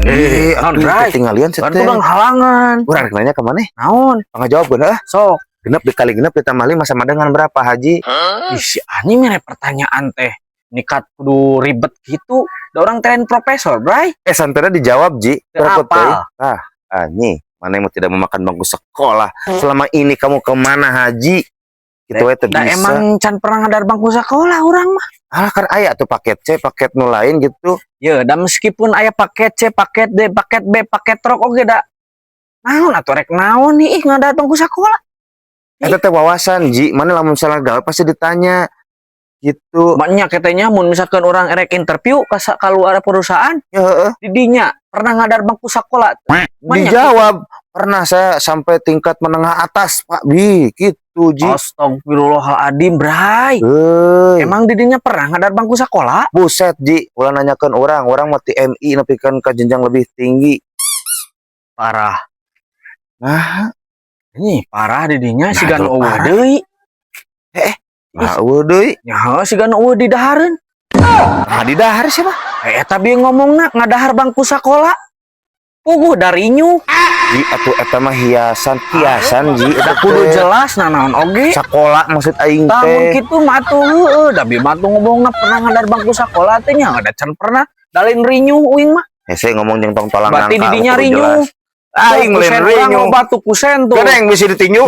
Eh, Naon, atuh Bray? ketinggalian Kan teh. tukang halangan. Urang rek nanya ka maneh? Naon? Pangajawab bener ah. Sok. 6 dikali 6 ditambah 5 sama dengan berapa, Haji? Ih, si anjing mere pertanyaan teh. Nikat kudu ribet gitu. Da urang teh lain profesor, Bray. Eh, santana dijawab, Ji. Teu Berapa apal. teh? Ah, anjing. Mana yang tidak memakan bangku sekolah? Selama ini kamu kemana, Haji? Gitu we teu Da bisa. Emang can pernah ngadar bangku sekolah urang mah. Alah, kan aya tuh paket C, paket nu lain gitu. Ya, da meskipun aya paket C, paket D, paket B, paket truk oge da. Naon atuh, rek naon nih ih ngadar bangku sekolah? Eta teh wawasan, Ji. Mana lamun salah gawe pasti ditanya. Gitu. Maknya katanya mun misalkan orang erek interview ka keluar perusahaan, Ya, heeh. didinya pernah ngadar bangku sekolah. Banyak. Dijawab, pernah saya sampai tingkat menengah atas, Pak Bi, gitu, Ji. Astagfirullahaladzim, Bray. Heuy. Emang didinya pernah ngadar bangku sekolah? Buset, Ji, ulah nanyakeun urang, urang mah ti MI nepikeun ka jenjang lebih tinggi. Parah. Nah, Ini parah didinya Nah, siga nu tuh euweuh parah. Deui. Nah, euweuh deui. Nya heuh, siga nu euweuh di dahareun. Nah, di dahar siapa? Eh, eta bieu ngomongna ngadahar bangku sekolah. Puguh darinyu. Ji, atuh eta mah hiasan, hiasan, Ji. Eta Da kudu teh. Jelas nah naon oge. Sakola maksud aing Lamun teh. Kitu mah atuh heueuh, da bieu mah atuh ngomongna pernah ngadar bangku sekolah teh nya da can pernah dalin rinyu uing mah. Hese ngomong jeung tong tolang Berarti nangka, didinya kudu rinyu. jelas. Aing Tuh, lain kusen urang rinyu. Loba tuh kusen tuh. Gedeng bisa ditinju.